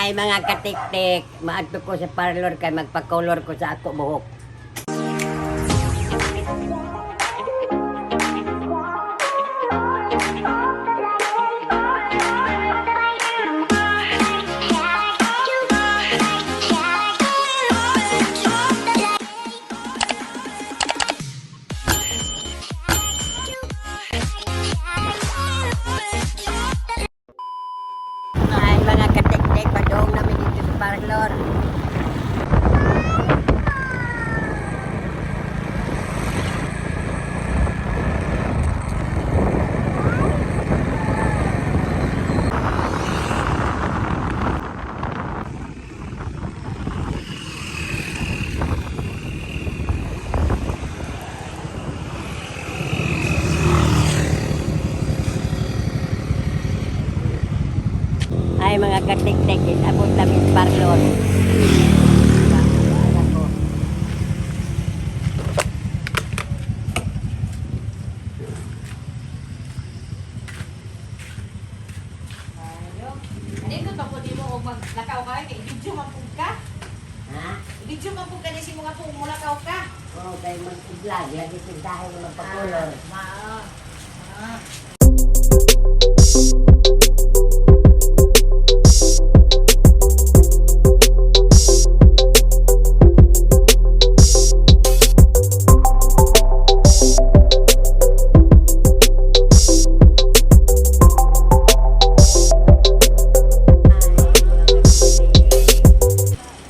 Ay, mga katiktik, maadto ko sa parlor kay magpa-color ko sa ako buhok. Ay, mga katiktik, padoong namin dito sa parlor. Ay, mga katiktik, abot namin sa parlor. Wala ko. Ayo. Ano ko di mo og maglakaw ka kay video man pud ka. Ha? Video man pud ka ni si mga pug mulakaw ka. Oo, kay mag-vlog, lagi tindahan mo magpa-color. Ma. Ah.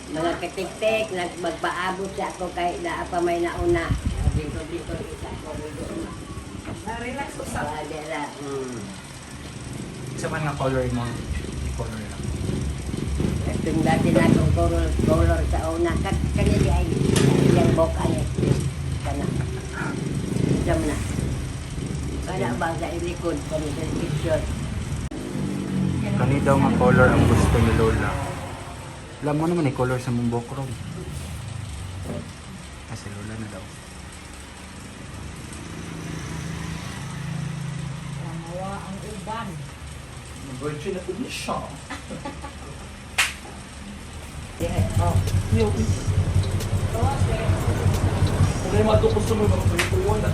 Mga katiktik, nagmagpaabot siya ako kay naa pa may nauna. Dito-dito isa ko dito. Relax usa. Wala ra. Isa man nga color mo. I-color lang. Itong dati na akong color, color sa una. Kani di ay iyang buhok ani. Kana. Isa mo na. Kana ba sa ilikod kani sa picture. Kani daw nga color ang gusto ni Lola. Alam mo naman i-color sa mong buhok ron. Ah, si Lola na daw. Mawa ang uban. Virgin na po niya siya. Yeah. Oh. Kung kayo matukos sa mga pagkuhan na.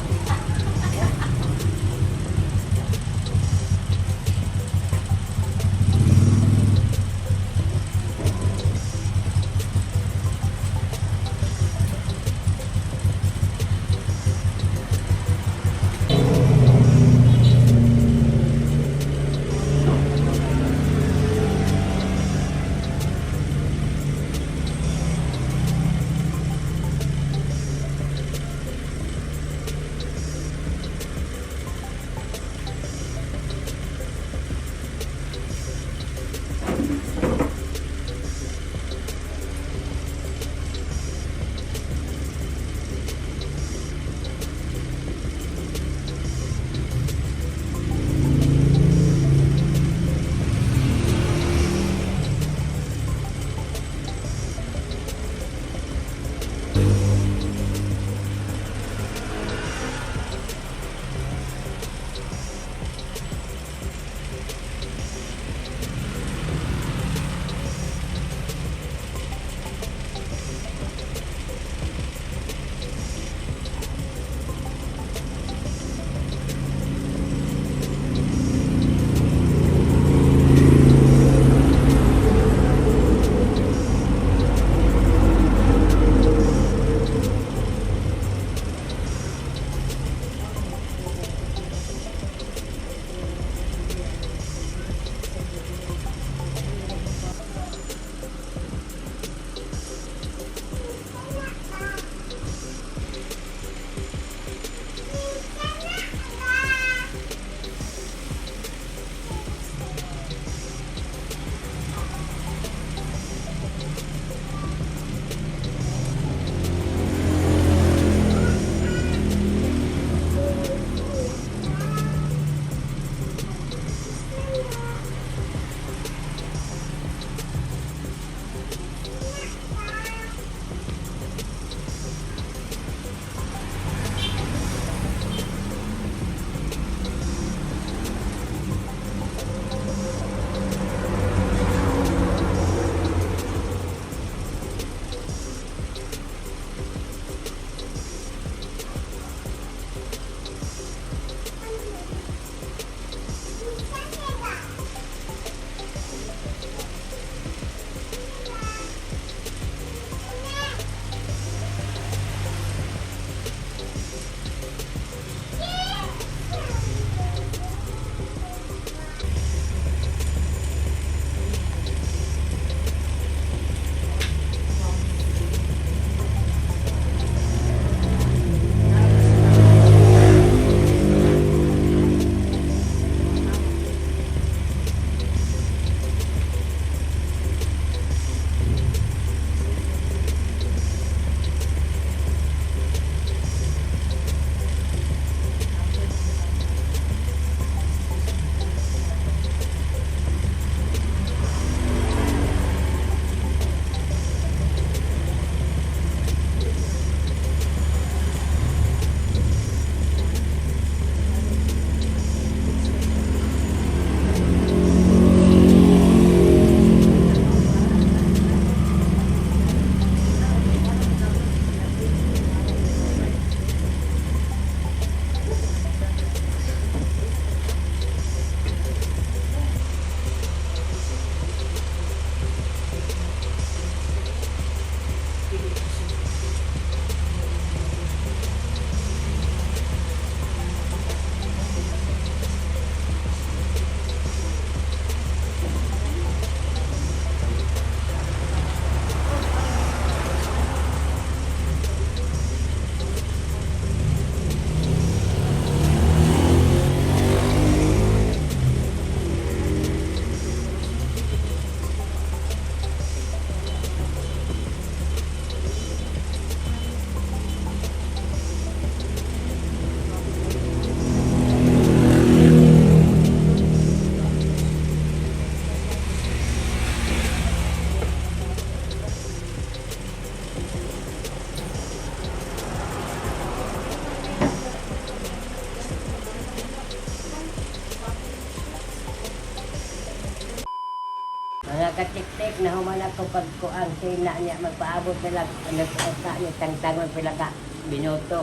katik-tik na human ako pagkuan sina niya magpaabot na lang nag-uta niya tangtangon pila ka minuto.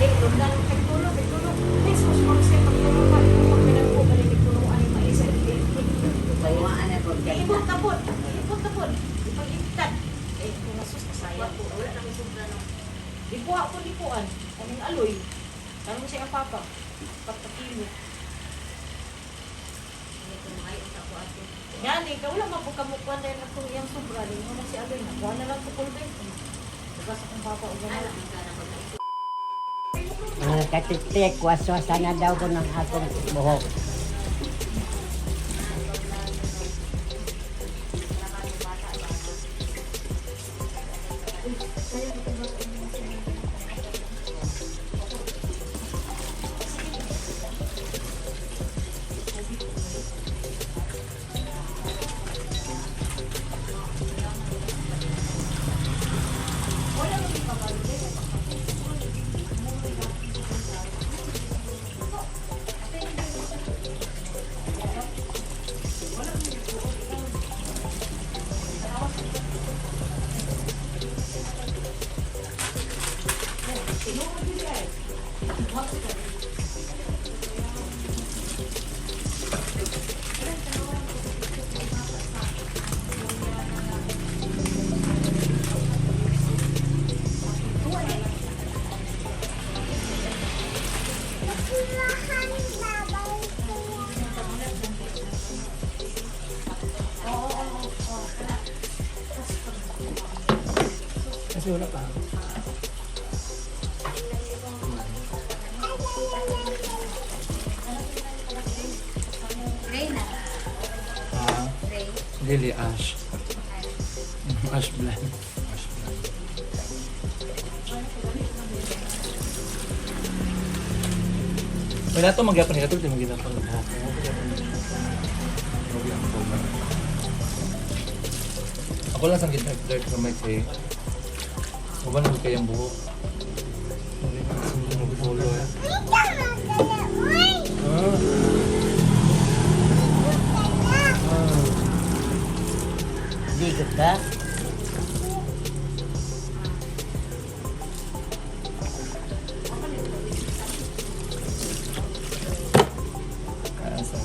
Eh, lundan kay tulog, kay tulog. Eh, sus, mag-sip, pagtulog pa, pag pinagpo, balik kay tulog, ani mais, ay, eh, Pangwaan ako eh, ibot na po, ibot na po. Ipag-imtad. Eh, kung nasus, masaya po. Wala na may sobra no. Ikuha ko likuan. Kaming aloy. Tanong mo siya ang papa. Pagpakilo. Yan eh, wala mapukamukuan dahil akong iyang sobra. Di mo na si aloy. Nakuha na lang ko pulbeng. Bukas akong papa o gano'n. Mga katik-tik, waswasa na daw ko ng akong buhok. Kasi wala pa. Gray na. Ah, Gray. Lily Ash. Ash blend. Ash blonde. Wala to magyapon nila to, di magyapon ng buhok. Grabe ang color. Ako lang sang dark dark gamay kay uban mo kayang buhok. Sunod color. Ah. Ah. Di ka? Kaya sa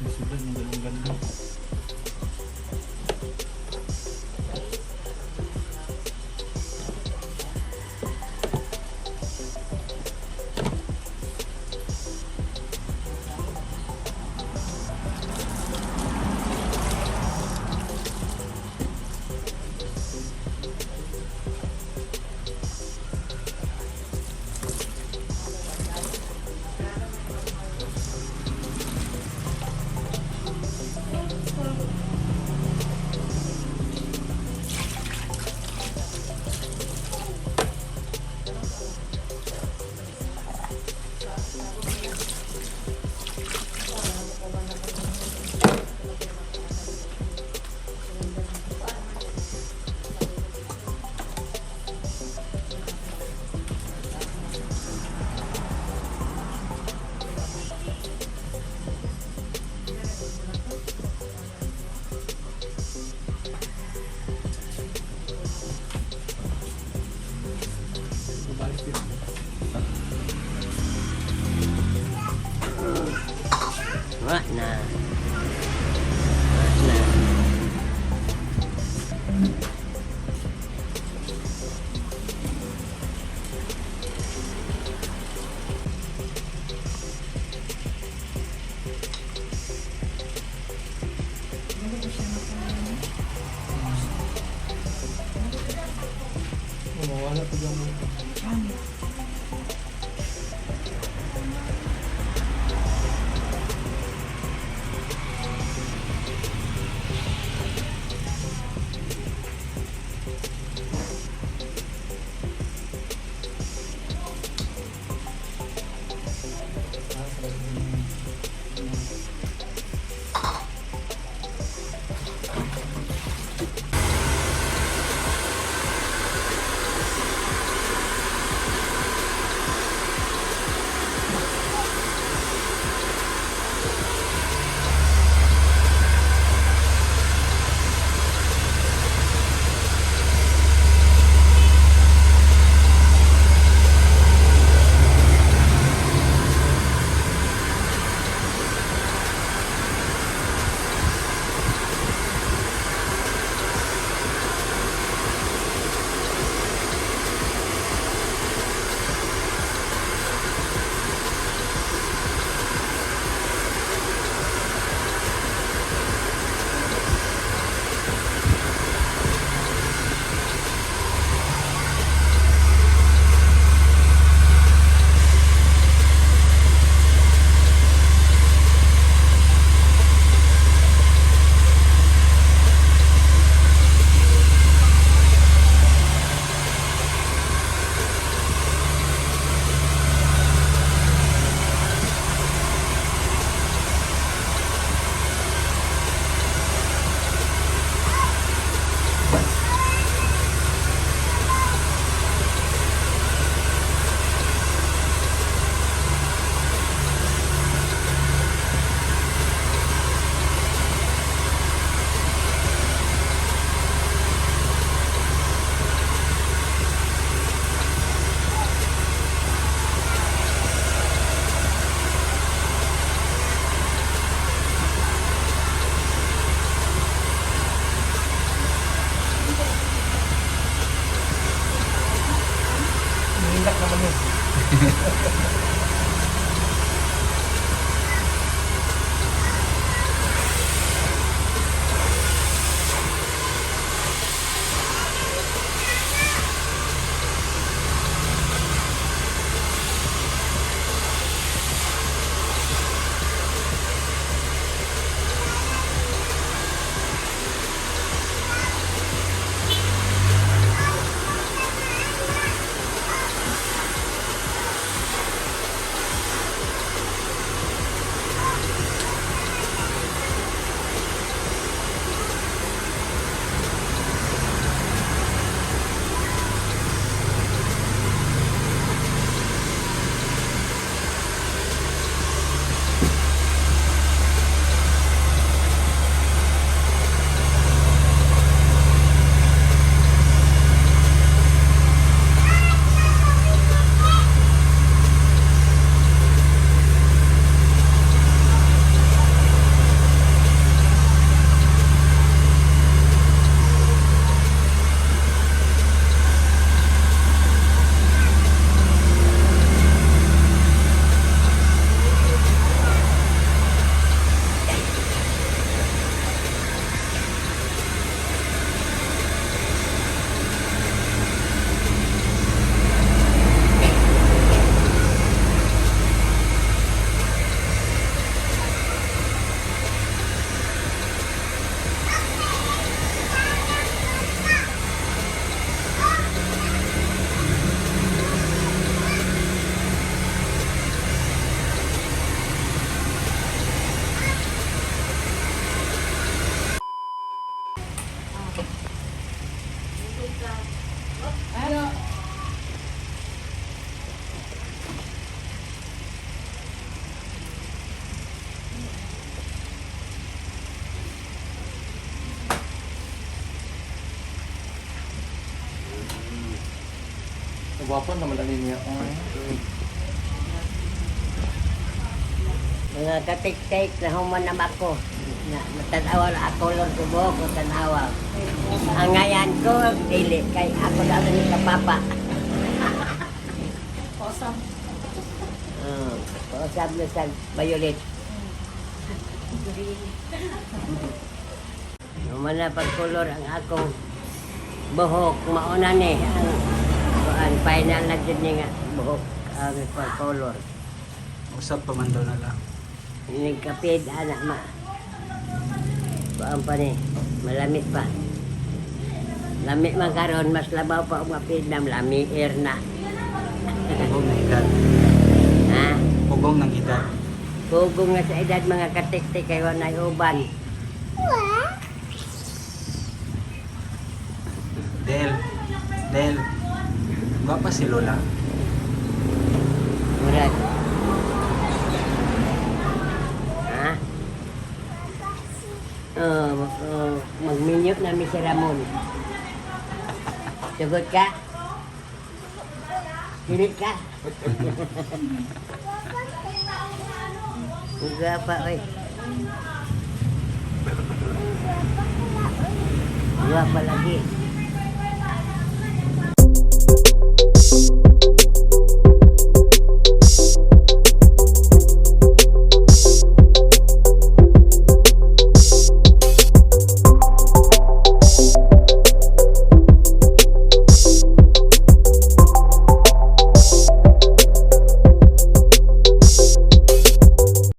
Masudad ng dalawang ganda. Wa na. Wa na. Mawala pa dyan mo. man eh. Ano? Gwapo naman ani niya. Ay. Mga katik-tik na human na ako. Na, matanawa na ako lang ko ko tanawa. Ang ngayan ko, dili, kay ako na ni kapapa. Awesome. Pausap na sa violet. Green. Human na pagkulor ang akong buhok, mauna ni ang kuan final na jud ni nga buhok ang pagkulor. Usap pa man daw na lang. Nagkapid anak ma. Kuan pa ni, malamit pa. Lamit man karon mas labaw pa og mapid na lamiir na. Pugong ng edad. Ha? Pugong ng edad. Pugong nga sa edad mga katiktik kay walay uban. Del. Del. Gwapa si Lola. Murag. Ha? Oh, oh, magminyo na mi si Ramon. Sagot ka? Dili ka? Uga pa, oy. Uga pa lagi.